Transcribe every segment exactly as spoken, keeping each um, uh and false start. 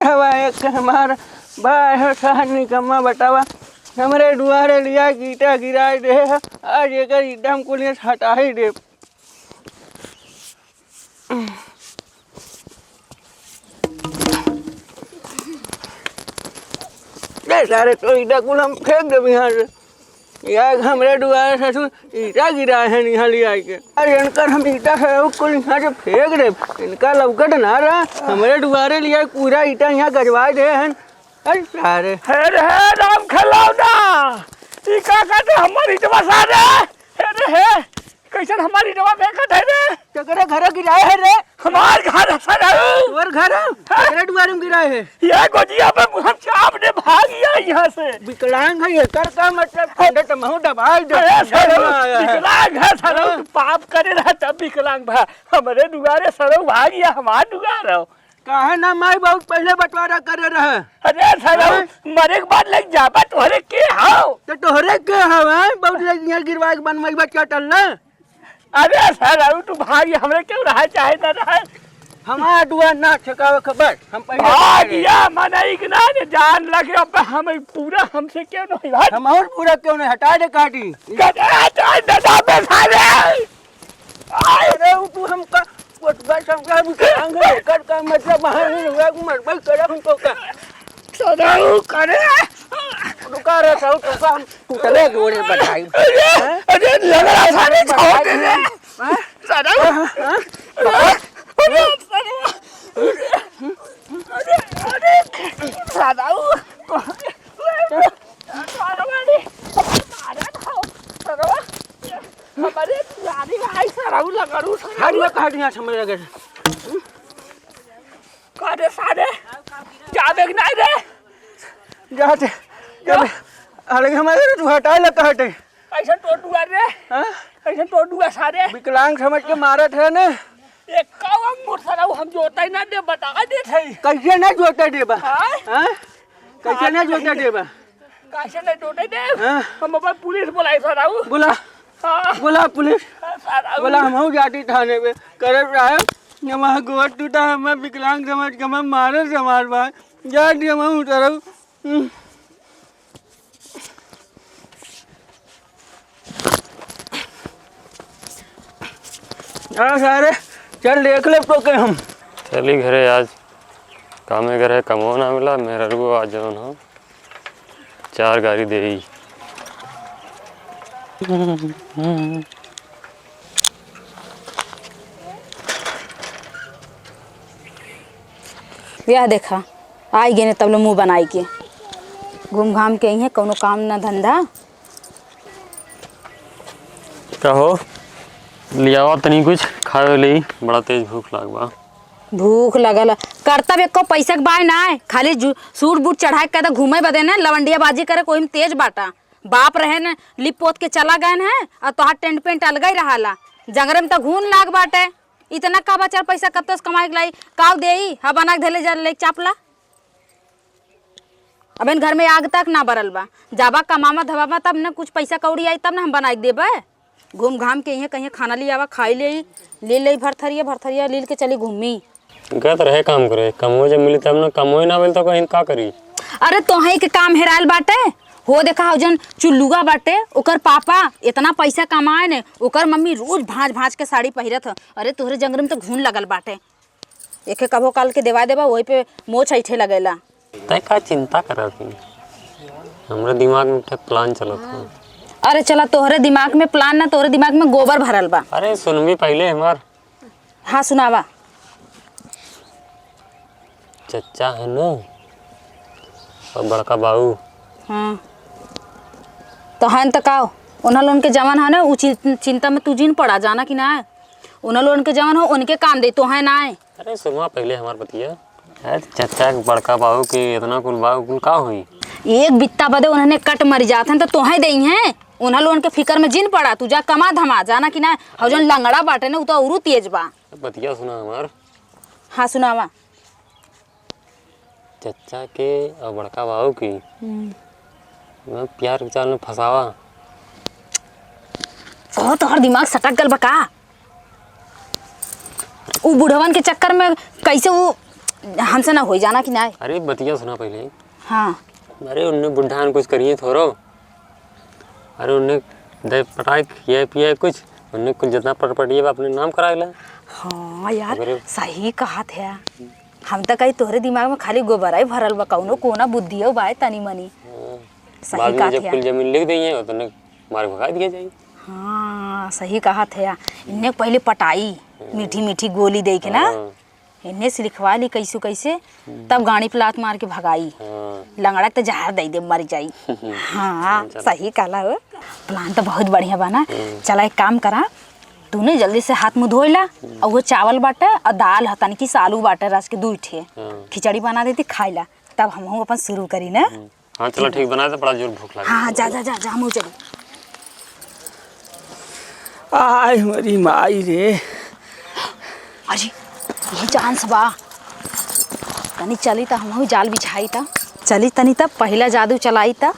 अब एक हमार भाई हो, साहब निकम्मा बतावा, हमरे दुआरे लिया के ईटा गिराए दे है, आज एकर ईटा हम कुलियस हटा ही दे। ए सारे, तो ईटा कुल हम फेंक देब यहाँ से। यार, हमरे दुआरे ससुर ईटा गिराए हैं यहाँ ले आके। अरे, इनकर हम ईटा सरऊ कुल यहाँ से फेंक देब। इनका लौकत ना रहा, हमरे दुआरे ले आके पूरा ईटा यहाँ गजवाए दे हैं। अरे सारे। हे रे, हे राम खेलौना, ई का कहते हमार ईटवा सारे? हे रे, हे, कैसन हमार ईटवा फेंकत है रे? केकरे घरे गिराए है रे? हमार घर है सरऊ। तोर घर है? हाँ। केकरे दुआरे में गिराए है? ये गोजिया पे हम चाप दे भाग गया यहाँ से। विकलांग है, एकर का मतलब? हाँ। ठंडे तो महू दबाई दे। अरे सरऊ, आया है। विकलांग है सरऊ, हाँ। तू पाप करे रहा तब विकलांग भा। हमरे दुआरे सरऊ भाग गया, हमार दुआर हो। काहे ना माई बहुत पहले बंटवारा करे रहे? अरे सरऊ, हैं? मरे के बाद लेके जाबा तोहरे के हौ? तो तोहरे के हौ, हैं? बहुत लेके यहाँ गिरवा के बनवाई बच्चा टल ना। अरे सरऊ, तू भाग, हमरे क्यों रहा चाहे ना रहा? हमार दुआ ना ठेकावे खबर, हम पहले भाग बता रहे। गया मनई के ना, जे जान लगे अब हम पूरा हमसे क्यों नहीं भाग? हम और पूरा क्यों नहीं हटा दे काटी? कटे हटा दे दाबे सारे। अरे, उ तू हमका कोटवा समझा भी करांगे, एकर का मतलब है, नहीं हुआ, मरबई करे हम तो का। सरऊ करे। रुका रे, सरऊ, तो का हम टूटले जोड़े बधाई। अरे, हैं? अरे, लग रहा सारे छोड़ दे रे। हैं? सरऊ। हाँ, हाँ। अरे, सरऊ। अरे, अरे, सरऊ। सरऊ रे। सरऊ। हमारे दुआरी में आई सरऊ लगड़ू सरऊ। हट, मैं कहा यहाँ समझ लगे। का रे सारे? जाबे कि नहीं रे? जाते। क्यों? अरे हमारे तो तू हटाए लगा हटे। कैसे तोड़ दुआ रे? हाँ? कैसे तोड़ दुआ सारे? विकलांग समझ के मारत है ना। एक कावा मोर सरऊ हम जोते ना दे, बता दे थे। कैसे ना जोते देबा? हाँ? हाँ? कैसे ना जोते देबा? कैसे नहीं टूटे दे? हाँ। हम अपन पुलिस बुलाई सरऊ। बुला। हाँ। बुला पुलिस। हाँ, सरऊ। बुला, हम हूँ जाती थाने पे। करत रहे, हमार गोड़ टूटा, हमें विकलांग समझ के हमें मारे से मार भाई। जाती हम हूँ सरऊ। हम्म। हाँ सारे, चल देख ले तो के हम। चली घरे, आज कामे घरे कमो ना मिला, मेहररुओ आज जौन हो चार गारी देई। यह देखा, आई गए ने तब ले मुँह बनाई के। घूम घाम के आई है, कौनो काम ना धंधा। का हो, लियावा तनी कुछ खाए ले, बड़ा तेज भूख लाग बा। भूख लगल। करतब एको पैसा के बाय नाय, खाली जू-, सूट बूट चढ़ाए के कहता घूमे बदे ने, लवंडिया बाजी करे कोई में तेज बाटा। बाप रहे ने, लिप पोत के चला गए हैं, और तोहार टेंट पेंट अलगा ही रहाला। जंगरे में तो घून लाग बाटे। इतना का बचल पैसा कत्तो से कमाए के लाई, काव देई, हा बना के धले जा ले चापला। अबेन घर में आग तक ना बरल बा। जाबा कमावा धमावा तब न कुछ पैसा कौड़ी आई तब न हम बनाई के देबे। घूम घाम के इहे कहीं खाना लियावा खाई लेई, ले लेई भरथरिया, भरथरिया लील के चली घूमी। गत रहे काम करे, कमो जब मिली तब न, कमो ही ना मिली तो कहीं का करी? अरे तोहे के काम हेरायल बाटे, हो देखा हो जन चुल्लुआ बाटे, ओकर पापा इतना पैसा कमाए ने, ओकर मम्मी रोज भांज भांज के साड़ी पहिरत ह। अरे तोहरे जंगरे में तो घून लगल बाटे। एके कभो काल के देवा देबा, वही पे मोछ ऐठे लगेला। तै का चिंता करत ही? हमरे दिमाग में एक ठे plan चलत ह। अरे चला, तोहरे दिमाग में plan ना, तोहरे दिमाग में गोबर भरल बा। अरे सुनबी पहिले हमार। हाँ, सुनावा। चच्चा है न, और बड़का बाऊ। हाँ। तो है न तो का? उन्हा लोगन के जवन है ना, उ चिं-, चिंता में तू जिन पड़ा, जाना कि ना? उन्हा लोगन के जवन हो, उनके काम दे, तो है ना? अरे सुनवा पहिले हमार बतिया। अरे चच्चा के बड़का बाऊ के इतना कुल बाऊ कुल का होई? एक बित्ता बदे उन्हने कट मरी जात हैं तो तोहे देई हैं। उन्हा लोगन के फिकर में जिन पड़ा, तू जा कमा धमा, जाना कि ना? हौ जौन लंगड़ा बाटे ना, उ तो औरू तेज बा। बतिया सुना हमार। हाँ, सुनावा। चच्चा के और बड़का बाऊ की हम्म। मैं प्यार के जाल में फंसावा। कहो, तोहर दिमाग सटक गल बा का? उ बुढ़वन के चक्कर में कैसे उ हमसे ना होई, जाना कि नाय? अरे बतिया सुना पहिले। हाँ। अरे उन्हें बुढ़ान कुछ करिए थोरो। अरे उन्हें दे पटाए खियाए पियाए कुछ, उन्हें कुछ जितना पटपटिया बा अपने नाम कराए ला। हाँ यार, अरे। सही कहत है। हम त कही तोहरे दिमाग में खाली गोबराई भरल बा, कौनो कोना बुद्धियो बाय तनी मनी। हाँ। सही बाद में कहत जब है। कुल जमीन लिख देइए, तो उन्हें मार भगा दिया जाए। हाँ, सही कहत है। इन्हें पहिले पटाई, हम्म। मीठी मीठी गोली दे के ना। हाँ। इन्हें से लिखवा ली कैसू कैसे, हम्म। तब गाड़ी पे लात मार के भगाई। हाँ। लंगड़ा के तो जहर दे दे, मर जाई। हाँ, चल। सही कहला हो। प्लान तो बहुत बढ़िया बा ना। हम्म। चला एक काम करा, तूने जल्दी से हाथ मुँह धोइला, हम्म। और वो चावल बाटे और दाल ह, तनिकी से आलू बाटे, रस के दुई ठे। हाँ। खिचड़ी बना देती, खाइला, तब हमहू अपन शुरू करी ना। हम्म। हाँ, चलो ठीक, बना दे, बड़ा जोर भूख लगा। हाँ, हाँ, जा, जा, जा, जा, हमहू चली। आय, हमारी माई रे। अजी, ये चांस बा। तनी चली त हमहू जाल बिछाई त। चली तनी त पहिला जादू चलाई त।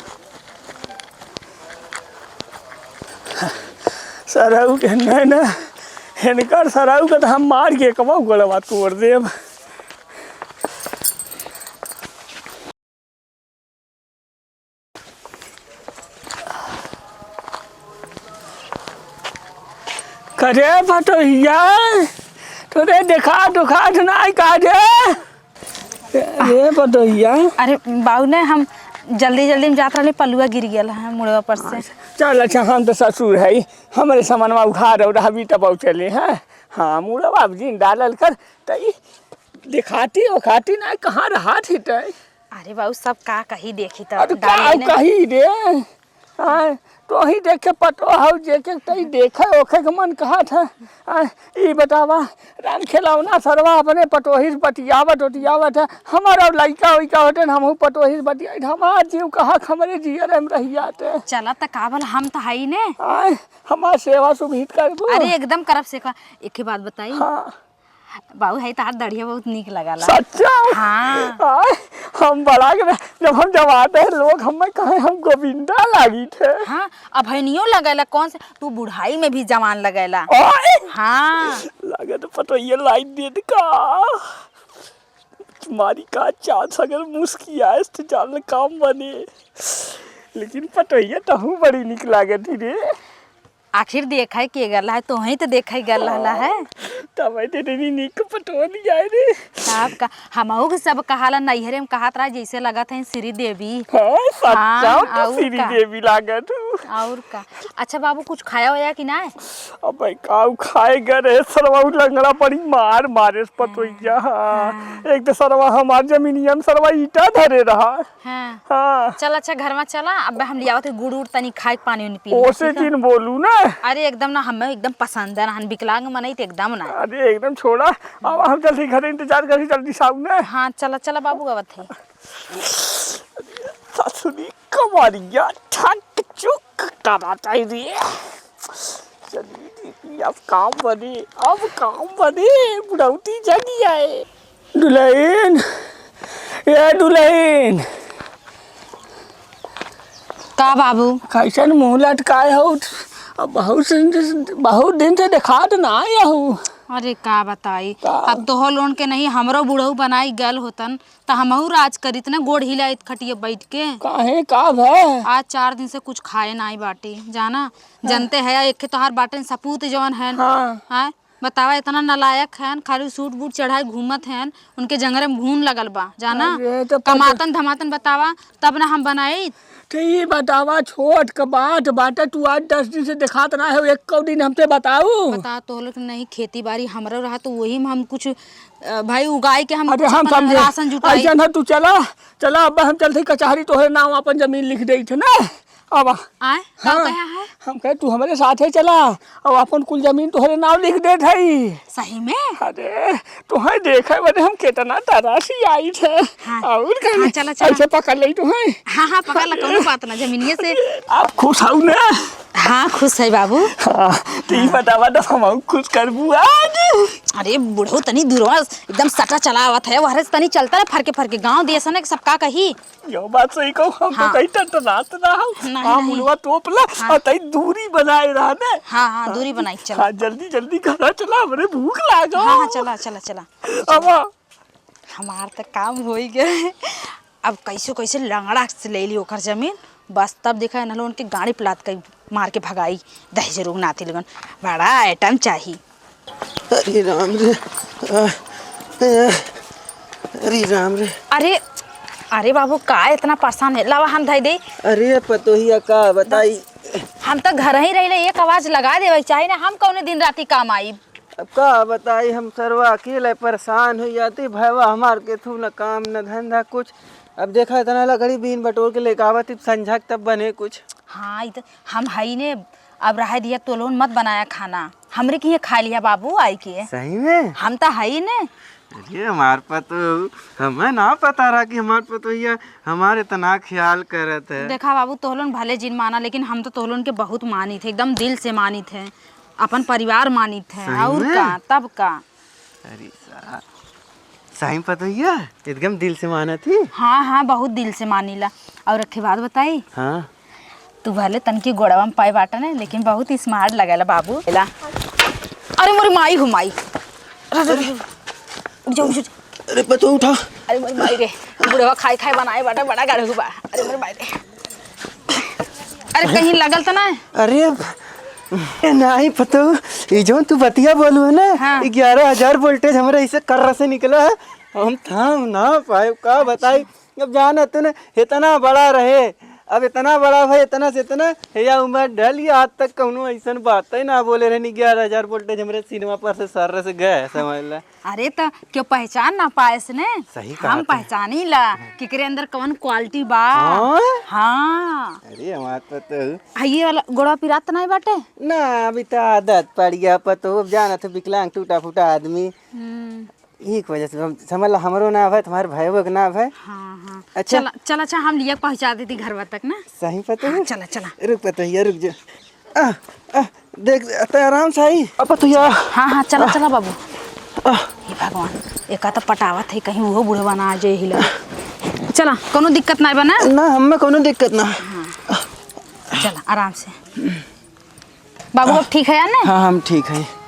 सरऊ के नैना, इनकर सरऊ के त हम मार के कबहू गलवा तोड़ देब। करे पटोहिया, तोरे देखा दुखात नाई का रे? अरे पटोहिया। अरे बाऊ ने, हम जल्दी जल्दी में जात रहले, पलुआ गिर गया है मुड़वा पर से। चल अच्छा, हम तो ससुर है, हमरे समनवा उघार और हबी तब चले हैं। हाँ, मुड़वा अब जिन डालल कर, तई देखाती ओखाती ना कहाँ रहा थी तई। अरे बाऊ, सब का कही देखी त अरे डाल का लेने। कही रे? आय, तोही देखे पटो हौ, जेके तई देखे ओखे के मन कहत है। आय, ई बतावा, राम खेलौना सरवा अपने पटोही से बतियावत उतियावत है। हमारा लइका उइका होते न, हमहू पटोही से बतियाइत। हमार जीव कहा हमरे जियरे में रह जाते। चला त का भल, हम त हई ने। आय, हमार सेवा सुभित करबू। अरे एकदम करब से का। एक ही बात बताई। हाँ। बाबू, है तहार दढ़िया बहुत नीक लगाला। सच्चा? हाँ। आय, हम बड़ा के ना, जब हम जब आते हैं लोग हमें कहे हम गोविंदा लागी थे। हाँ, अब है नियो लगेला, कौन से तू बुढ़ाई में भी जवान लगेला। आय। हाँ। लगे तो पटोहिया लाइन देत का। मारी का चांस अगर मुस्कियाए तो जान काम बने। लेकिन पटोहिया तहू बड़ी नीक लागत ही रे। आखिर देखे के गला है, तोहई तो देखे गला है। तब आई तेरे नी नीक पटोली आए रे। तब का, हमहू के सब कहाला, नैहरे में कहत रहा, जैसे लगत है श्री देवी। हाँ, सच्चा हाँ, तो और श्री का? देवी लागत हूँ। और का? अच्छा बाबू, कुछ खाया होया कि ना? अबे काऊ खाए गए रे सरवा, उ लंगड़ा पड़ी मार मारे से पटोहिया। हाँ। हाँ। एक तो सरवा हमार जमीनिया में सरवा ईटा धरे रहा। हाँ। हाँ। चल अच्छा, घर में चला, अब हम लियावत है गुड़ उड़, तनी खाए के, पानी उनी पी ले, ओसे ठीक है? जिन बोलू ना। अरे एकदम ना, हमें एकदम पसंद है ना, हम विकलांग मनई तो एकदम ना। अरे एकदम छोड़ा, अब हम जल्दी घर इंतजार करी, जल्दी से आऊ ना। हाँ, चला, चला बाबू, आवत है। ससुरी कमरिया ठक चुक कराता है रे। चली दीदी, अब काम बने, अब काम बने, बुढ़ौती जगी आए। दुल्हन, ए दुल्हन। का बाबू? कैसन मुँह लटकाए हो? अब बहुत दिन से, बहुत दिन से देखात ना आए हो। अरे का बताई, का? अब तोह लोन के नहीं, हमरो बुढ़ऊ बनाई गल होतन, त हमहू राज करित ना, गोड़ हिलाइत खटिया बैठ के। काहे, का भय? आज चार दिन से कुछ खाए नाई बाटी, जाना, हाँ। जनते है, एक तोहार बाटन सपूत जवन है, हाँ। हाँ? बतावा, इतना नालायक हैं, खाली सूट बूट चढ़ाए घूमत हैं, उनके जंगरे में घून लगल बा, जाना? अरे, तो पता कमातन धमातन बतावा, तब ना हम बनाई। तो ये बतावा, छोट क बात बाटे, तू आज दस दिन से देखात ना हो, एक कौ दिन हमसे बताऊ। बता, तो लोग नहीं खेती बाड़ी हमरो रहा, तो वही में हम कुछ, अ, भाई उगाई के हम अरे, कुछ हम अपन समझे। राशन जुटाई। ऐसा ना, तू चला, चला, अब हम चलते कचहरी, तोहरे नाम अपन जमीन लिख देई थे ना। अब आए, का हाँ, कहा है? हम कहे, "तू हमरे साथे चला, अब अपन कुल जमीन तोहरे नाम लिख देत हई।" सही में? अरे, तोहे देखे बदे हम केतना तरह से आई थे। हाँ। और का हाँ, नहीं? चला, चला। ऐसे पकड़ ले तोहे। हाँ, हाँ, पकड़ ला, कौनो बात ना, जमीनिये से। आप खुश हऊ ना? हाँ, खुश है बाबू। हाँ, तो ई हाँ। बतावा तो हम खुश करबू आज। अरे, बुढ़ऊ तनी दूरवा एकदम सटा चला आवत है, वहरे से तनी चलता ना फरके फरके, गाँव दिए सने सब का कही। यो बात सही कहू, हम तो हाँ। कहीं टटरात ना हो। नहीं, हाँ, नहीं। मुड़वा तोप ला हाँ। और तई दूरी बनाए रहा ने। हाँ, हाँ, दूरी बनाई, चला। हाँ, जल्दी, जल्दी घरा चला, हमरे भूख लागो। हाँ, हाँ, चला, चला, चला। अब हमार त काम होइ गए। अब कैसे कैसे लंगड़ा से ले ली ओकर जमीन। बस तब देखा है ना, उनके गाड़ी प्लात कई मार के भगाई। दहेजरू नाती लगन बड़ा आइटम चाही। अरे राम रे, आ, ए, अरे राम रे। अरे, अरे बाबू, का इतना परेशान है? लावा हम धई दे। अरे पतोहिया, का बताई? हम तो घर ही रहिले, एक आवाज लगा देवे चाही ना, हम कौने दिन राती काम आई? अब का बताई, हम सरवा अकेले परेशान हो जाती। भयवा हमार के थू न काम न धंधा कुछ। अब देखा, इतना लकड़ी बीन बटोर के लेके आवत ही, संझा के तब बने कुछ। हाँ, ई त हम हई ने, अब रहे दिया, तो लोन मत बनाया खाना, हमरे किहे खा लिया बाबू आई के। सही में? हम त हई ने। अरे हमार पतोह, हमें ना पता रहा कि हमार पतोहिया हमार इतना ख्याल करत है। देखा बाबू, तोहलोन भले जिन माना, लेकिन हम तो तोहलोन के बहुत मानित है, एकदम दिल से मानित है, अपन परिवार मानित है। सही और में? का, तब का। अरे सा-, सही में पतोहिया एकदम दिल से मानत ही। हाँ, हाँ, बहुत दिल से मानीला। और एक ठे बात बताई? हाँ। तू भले तनकी गोड़वा में पाए बाटा ने, लेकिन बहुत smart लगेला बाबू। ला। अरे मोरी माई हो माई। अरे, अरे, अरे। उठ जा, उठ जा। अरे पतोह उठा। अरे मोरी माई रे, बुढ़वा खाए खाए बनाए बाटा, बड़ा गाढ़ू बा। अरे मोरी माई रे। अरे कहीं लगल त ना? अरे, ए, नाही पतोह, ई जौन तू बतिया बोलू है ना, हाँ। ग्यारह हजार voltage हमरे ऐसे कर्र से निकला है। हम थाम ना पाए, का बताई। अब जाना तू ना, इतना बड़ा रहे, अब इतना बड़ा भाई, इतना से इतना, हे या उम्र ढल गया, आज तक कौनो ऐसन बात ही ना बोले रहनी। ग्यारह हजार voltage हमरे सीनवा पर से सर्र से गए, समझ ला। अरे त क्यों पहचान ना पाएस ने? सही कहा हम तू। पहचानी ला कि एकरे अंदर कौन quality बा। हाँ? हाँ। अरे हमार पतोह। आ, ये वाला गोड़वा पिरात नहीं बाटे? ना, अभी त आदत पड़ गया पतोह, अब जाना तो विकलांग टूटा फूटा आदमी। हम्म। एक वजह से हम समझ ला, हमरो ना भय, तुम्हारे भाईवो के ना भय। हाँ, हाँ। अच्छा। चला, चला, अच्छा, हम लिया पहुँचा देती घरवा तक ना। सही पतोह? हाँ, चला, चला। रुक पतोहिया, रुक जा। आ, आ, देख, त आराम से आई। अब पतोहिया। हाँ, हाँ, चला, आ, चला बाबू। आ। हे भगवान, एका त पटावत है, कहीं उहो बुढ़वा ना आ जाए हिला। चला, कौनो दिक्कत ना बना? ना, हमें कौनो दिक्कत ना। हाँ। चला, आराम से। बाबू, अब ठीक है या ना? हाँ, हम ठीक है।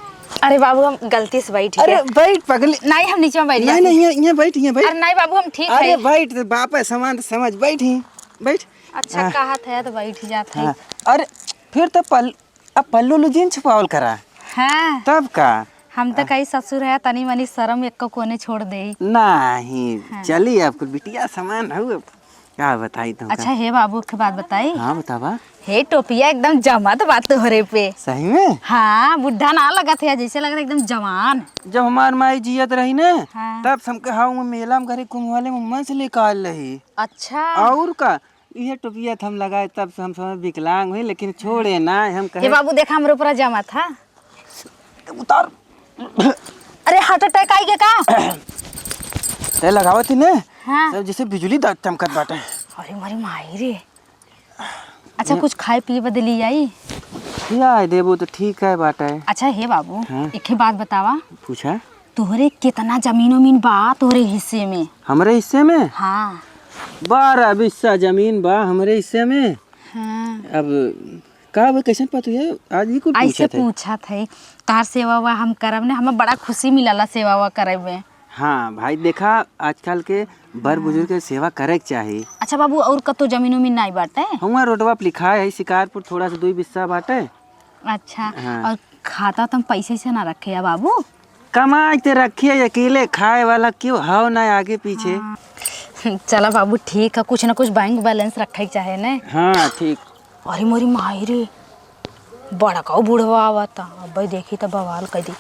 अरे बाबू, हम गलती से बैठ अरे, गए। बैठ पगली। नहीं, हम नीचे में बैठ नहीं, जाते। नहीं, यहाँ, यहाँ बैठ, यहाँ बैठ। अरे नहीं बाबू, हम ठीक अरे है। बैठ, बाप है, समान समझ, बैठ ही, बैठ। अच्छा, हाँ। कहा था तो बैठ ही जात है। हाँ। अरे, फिर तो पल-, अब पल्लू उल्लू जिन छुपावल करा। हाँ। तब का? हम तो हाँ। कही ससुर है, तनी मनी शर्म एक कोने छोड़ दे। नहीं, हाँ। चली अब कुल बिटिया समान हऊ अब। का बताई तुमका? अच्छा, हे बाबू, एक बात बताई? हाँ, बतावा। हे टोपिया एकदम जमत बा तोहरे पे। सही में? हाँ, बुढ़ा ना लगत है, जैसे लगत है एकदम जवान। जब हमार माई जियत रही ना, हाँ। तब से हमके हाँ, वो मेला में घरे कुंभ वाले में मन से लेके आयल रही। अच्छा। और का, इहे टोपिया त हम लगाए, तब से हम समझ विकलांग हुई, लेकिन छोड़े ना, हम कहे हे बाबू, देखा हमरे ऊपर जमत है। उतार। अरे, heart attack आई के का? ते लगावत ही ने? हाँ। सब जैसे बिजुली दा चमकत बाटे। अरे, मोरी माई रे। अच्छा, ये कुछ खाए पिए बदे ले आई? या देबो तो ठीक है बाटे। अच्छा, हे बाबू, हाँ। एक ही बात बतावा। पूछा। तोहरे कितना जमीन उमीन बा तोहरे हिस्से में? हमरे हिस्से में? हाँ। बारह बिस्सा जमीन बा हमरे हिस्से में। हाँ। अब का बा, कैसन पतोहिया? आज भी कुछ ऐसे पूछत है? पूछत है, तोहार सेवा वा हम करब ने, हमें बड़ा खुशी मिलला सेवा वा करे में। हाँ भाई, देखा, आजकल के बड़ बुजुर्ग के सेवा करे के चाही। अच्छा बाबू, और कतो जमीन उमीन नाई बाटे? हुआ रोडवा पे लिखा है शिकारपुर, थोड़ा सा दुई बिस्सा बाटे। अच्छा, हाँ। और खाता तुम पैसे से ना रखे या बाबू? कमाई ते रखिए, अकेले खाए वाला क्यों हव ना आगे पीछे। हाँ। चला बाबू, ठीक है, कुछ ना कुछ बैंक बैलेंस रखे के चाहे ने। हाँ, ठीक। अरे मोरी माई रे, बड़का बुढ़वा आवता। अब भाई देखी त बवाल कर दी।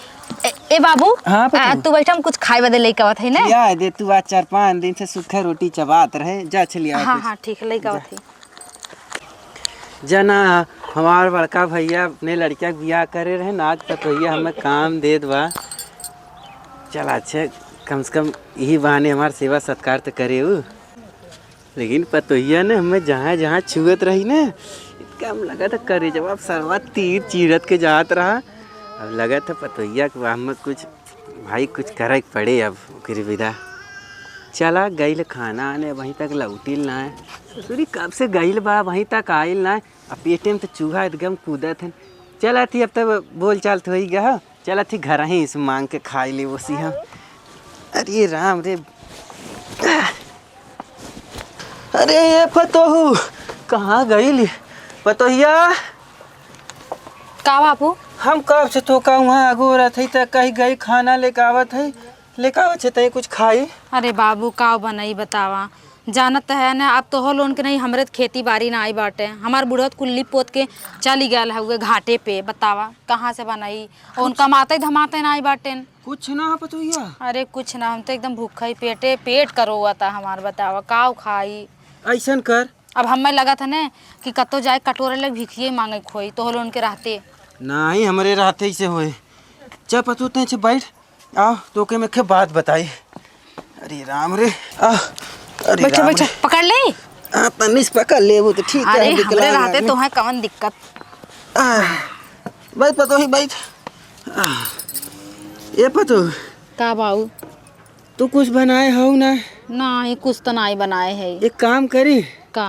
ए, ए बाबू, हाँ, पता आ, नहीं। तू बैठा, हम कुछ खाए बदे लेके आवत है ना। या दे तू, आज चार पाँच दिन से सूखा रोटी चबात रहे, जा चलिया हाँ, कुछ। हाँ, ठीक है, लेके आवत जा। है। जना, हमार बड़का भैया अपने लड़किया के बियाह करे रहे ना, आज पतोहिया हमें काम देत बा। चल अच्छे, कम से कम यही बहाने हमार सेवा सत्कार तो करे उ। लेकिन पतोहिया ने हमें जहाँ जहाँ छुअत रही ना, इनका हम लगा था करे जवाब सरवा तीर चीरत के जात रहा। अब लगा था पतोहिया के हमें कुछ भाई, कुछ करे के पड़े अब ओकरे बिना। चला गइल खाना आने, वहीं तक लौटिल ना है। ससुरी कब से गइल बा, वहीं तक आइल ना है। अब पेटे में तो चूहा एकदम कूदत है। चला थी, अब तब बोल चाल तो होई गया हो। चला थी घर ही से मांग के खाई ले वो सी हम। अरे राम रे, अरे ये पतोहू, कहाँ गइली? पतोहिया। का बाबू? हम कब से तोका उहाँ अगोरत हई, त कही गई खाना लेके आवत हई, लेके आवत छे तई कुछ खाई। अरे बाबू, का बनाई बतावा, जानत है ना, अब तोहो लोन के नहीं, हमरे त खेती बारी नाई बाटे। हमार बुढ़त कुल्ली पोत के चली गयल हउए घाटे पे, बतावा कहाँ से बनाई? उन कमाते धमाते नाई बाटेन। कुछ ना पतोहिया? अरे कुछ ना, हम तो एकदम भूखा ही पेटे, पेट करोवता हमार, बतावा काव खाई? ऐसन कर। अब हमें लगत है ने कि कतो जाए कटोरे लग भिखिए मांगे खोई, तोह लोन के रहते। नहीं, हमरे रहते ही से होए। चल पतोह, तैं छे बैठ, आओ, तोके में के बात बताई। अरे राम रे, आ, अरे बैठो, राम बैठो, रे। पकड़ ले। आ, तनिस पकड़ ले, वो तो ठीक है, अरे, विकलांग हमरे रहते आदमी। तो है, कवन दिक्कत? आ, बैठ पतोही, बैठ। आ, ये पतोह। का बाऊ? तू कुछ बनाए हो ना? नहीं, कुछ तो नहीं बनाए है। एक काम करी। का?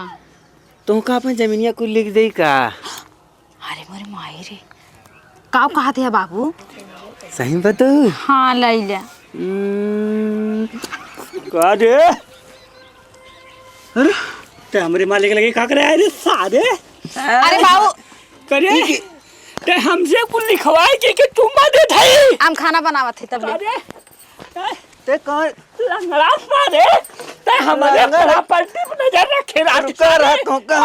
तुमका अपन जमीनिया कुल लिख देई का? अरे मोरे माई रे, का कहत है बाबू? सही में बतऊ? हाँ, लई ले। हम्म। का रे? अरे? ते हमरे मालिक लगे का करे आए रे सारे? अरे बाबू। करे? ई की ते हमसे कुल लिखवाए के, के चुम्मा देत है? हम खाना बनावत है तब ले। अरे? ते कौन? लंगड़ा सारे, ते हमारे लंगड़ा। प्रॉपर्टी पे नजर रखे रात रुका सारे। रहा तो का?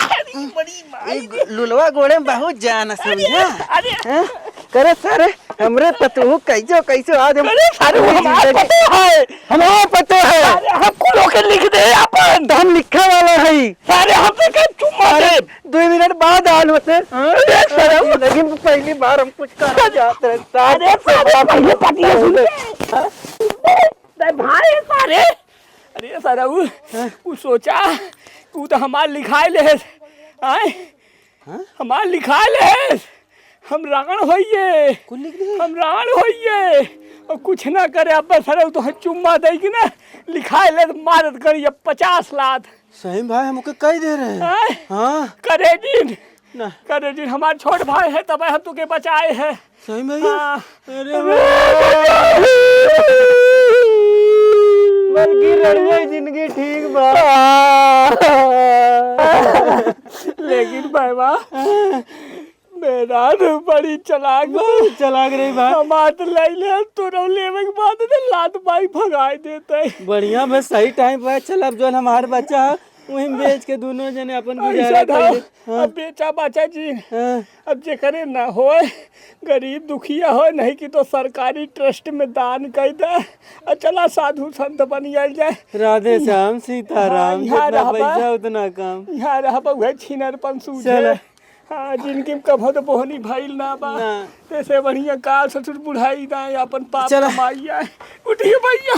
अरे, बड़ी माई ई रे। लुलवा गोड़े में बहुत जान है, अरे, समझा? अरे। हैं? करे सारे, हमरे पतोह कैसो, कैसो आज हम अरे, सारे, वो हमार जिंदगी पतोह है। हमार पतोह है। अरे, हम कुल होके लिख दे अपन। तो हम लिखे वाला है। सारे, हमसे का चुम्मा अरे, दे? दो मिनट बाद आल होते। अरे, सरऊ। जिंदगी में पहली बार हम कुछ करना चाहते हैं। सारे, अरे, सारे, पहले पतिया सुन ले। अरे भाई, सारे। अरे, सरऊ, हाँ? उ सोचा, तू तो हमार लिखाए ले है। आए? हाँ? हमार लिखाए ले है। हम रावण होइए। कुल लिख दे। हम रावण होइए। और कुछ ना करे, अब सरऊ तो चुम्मा देगी ना, लिखाए ले तो मारत करी अब पचास लात। सही में भाई, हम ओके कह दे रहे हैं। हैं? हाँ। करे जिन। ना। करे जिन, हमार छोट भाई है, तब हम तुके बचाए हैं। सही में भैया? हाँ। अरे अरे वाह। बल्कि रड़ुआ जिंदगी ठीक बा। लेकिन बाबा, मेहरारू बड़ी चालाक बा। बहुत चालाक रही बा। हमार तो लैले, तोरो लेवे के बाद ने लात माई भगाई देते। बढ़िया बस सही टाइम पे। चल, अब जौन हमार बच्चा है, वही बेच के दोनों जने अपन गुजारा ऐसा कर ले। था। हाँ। अब बेचा बच्चा जी, हाँ। अब जेकरे ना होए, गरीब दुखिया होए, नहीं कि तो सरकारी ट्रस्ट में दान कर दे। और चला साधु संत बनिया जाए। राधे श्याम सीताराम, हाँ, यहाँ जितना रहबा, पैसा उतना काम। यहाँ रहबा, उहे छीनर पंसू चला। छे। हाँ, जिनकी कभो तो बोहनी भइल ना बा। ना। तैसे बढ़िया काल ससुर बुढ़ाई ना, अपन पाप चला। कमाई आए। उठिए भैया,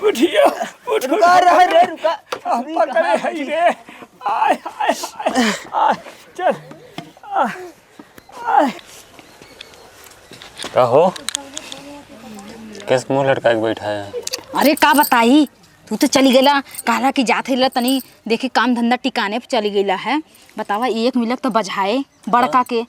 उठिए, उठो। रुका, रह रे, रुका। हम पकड़े हई रे। आय, आय, आय, आय, चल। आय, आय। का हो? कैसे मुंह लटका के बैठा है? अरे का बताई, तू तो चली गईला, कहला कि जात हईला तनी देखी काम धंधा टिकाने पे चली गईला है। बतावा, एक मिलक तो बझाए बड़का हाँ। के,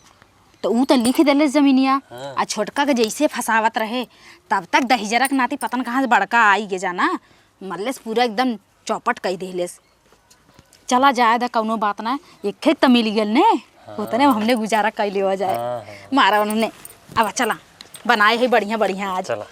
तो ऊ तो लिख देले जमीनिया। हाँ। आ छोटका के जैसे फंसावत रहे, तब तक दहिजरा के नाती पता न कहाँ से बड़का आई गे जाना, मल्लेस पूरा एकदम चौपट कई देहलेस। चला जाए दा, कौनो बात ना, एक खेत तो मिल गेल ने, हाँ। उतने में हमने गुजारा कर लेवा जाए। हाँ, हाँ। मारा उन्होंने, अब चला, बनाए है बढ़िया बढ़िया आज। चला।